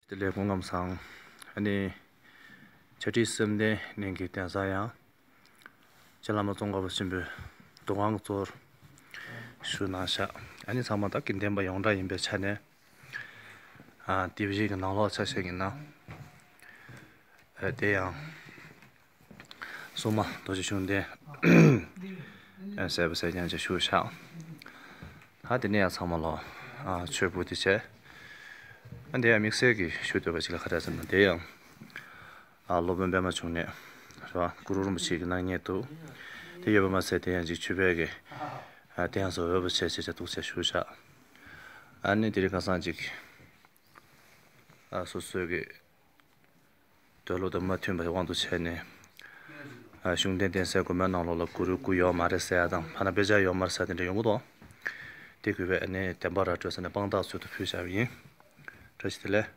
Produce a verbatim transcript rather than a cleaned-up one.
དེ་ལས་སྐུ་ཁམས་བཟང་། ཨ་ནི། ཕྱག་བྲིས་བསམ་གཏན་གླིང་གི་གདན་ས་ཡང་། རྗེ་བླ་མ་ཙོང་ཁ་པ་ཆེན་པོའི་འདུ་ཁང་གཙོ་བོར་ཞུ་གནང་ཤག་ཨ་ནི་ཚང་མ་ད་དགེ་ལྡན་པ་ཡོངས་གྲགས་ཡིན་པའི་ཆ་ནས། ཨ། དེབ་གཞི་གི་ནང་ལོགས་ཆ་བཞག་ཡིན་ན། ཨ། དེ་ཡང་། སྲུང་མ་རྡོ་རྗེ་ཤུགས་ལྡན་ཟེར་བ་ཟེར་མཁན་ཅིག་བཞུགས་ཤག་ད་དེ་ནས་ཡང་ཚང་མ་ལོ། ཨ། མཆོད་འབུལ་དེ་བྱས། ཨ། དེ་ཡང་དམིགས་བསལ་གྱི་ཞུ་འདོད་པ་ཅིག་ལ་ག་རེ་ཟེར་ན། དེ་ཡང་། ཨ། སློབ་དཔོན་པད་མ་འབྱུང་གནས་རེད་པ། གུ་རུ་རིན་པོ་ཆེ་གི་སྣང་བརྙན་འདུག་དེ་ཡོད་པ་མ་ཟད། དེ་ཡང་ཅིག་ཆོས་པའི་གི། ཨ། དེ་ཡང་བཟོ་འོས་པ་བྱས་བྱས་བྱས་འདུག་བྱས་བཞུགས་ཤག་ཨ་ནི་དེ་རིང་ཁ་སང་ཅིག་ཨ། སོ་སོའི་གི་འདོད་བློ་དང་མ་མཐུན་པའི་དབང་དུ་བྱས་ནས། ཨ། ཤུགས་ལྡན་གདན་སའི་དགོན་པའི་ནང་ལོགས་ལ་གུ་རུའི་སྐུ་ཡོད་མ་རེད་ཟེར་ཡ་དང་། ཐ་ན་དཔེ་ཆ་ཡོད་མ་རེད་ཟེར་ཡ་དེ་འདྲ་ཡོང་གི་འདུག་དེ་གུས་པས་ཨ་ནི་བདེན་པ་ར་སྤྲོད་ཟེར་ནས་དཔང་རྟགས་ཚུལ་དུ་ཕུལ་བཞག་པ་ཡིན། བཀྲ་ཤིས་བདེ་ལེགས།